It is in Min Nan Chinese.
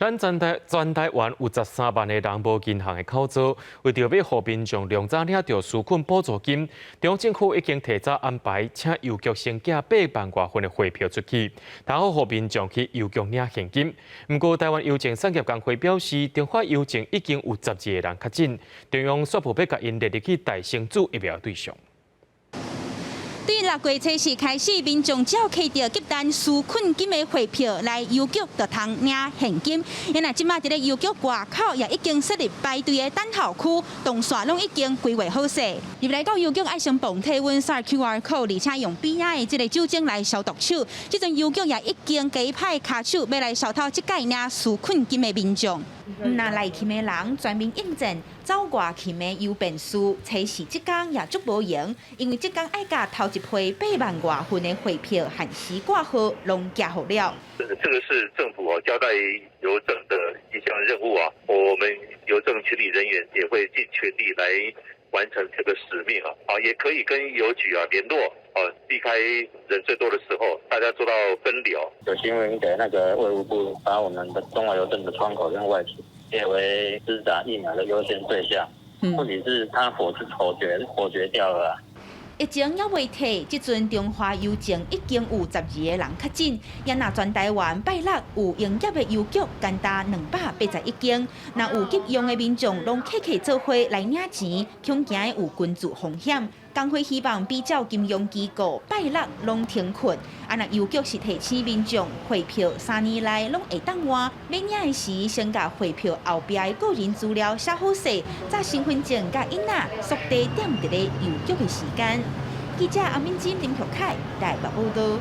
咱全台灣有13萬个人無銀行的口座，為著欲予民眾量早領著紓困補助金，中央政府已經提早安排，請郵局先寄8萬外份的匯票出去，通好予民眾去郵局領現金。毋過台灣郵政產業工會表示，中華郵政已經有12個人確診，中央煞無欲共𪜶列入去大生注疫苗對象。對6月初四開始，民眾只要提著急單紓困金的匯票來郵局，就通領現金。因為這馬佇咧郵局外口也已經設立排隊的等候區，動線攏已經規劃好勢。入來到郵局愛先磅體溫、掃 QR code，而且用邊仔的這个酒精來消毒手。這陣郵局也已經加派跤手，欲來消毒這屆領紓困金的民眾。毋若內勤的人全面應戰，走外勤的郵便士，初四這工也足無閒，因為這工愛共頭一批8萬外份的匯票限時掛號，攏寄予了。這個是政府交代郵政的一項任務啊，我們郵政全體人員也會盡全力來完成這個使命啊，啊，也可以跟郵局啊聯絡啊，避開人最多的時候，大家做到分流。有新聞給那個衛福部，把我們的中華郵政的窗口跟外勤列為施打疫苗的優先對象。問題是，他否決掉了。疫情猶未退，這陣中華郵政已經有12個人確診，也若全台灣拜六有營業的郵局，干焦281間。若有急用的民眾，攏客客做伙來領錢，恐驚有群聚風險。工會希望比照金融機構拜六攏停睏，啊若郵局是提醒民眾匯票3年內攏會當換，欲領的時先共匯票後壁的個人資料寫好勢，載身份證佮印仔，速遞點佇咧郵局的時間。記者阿敏金林學凱台北報道。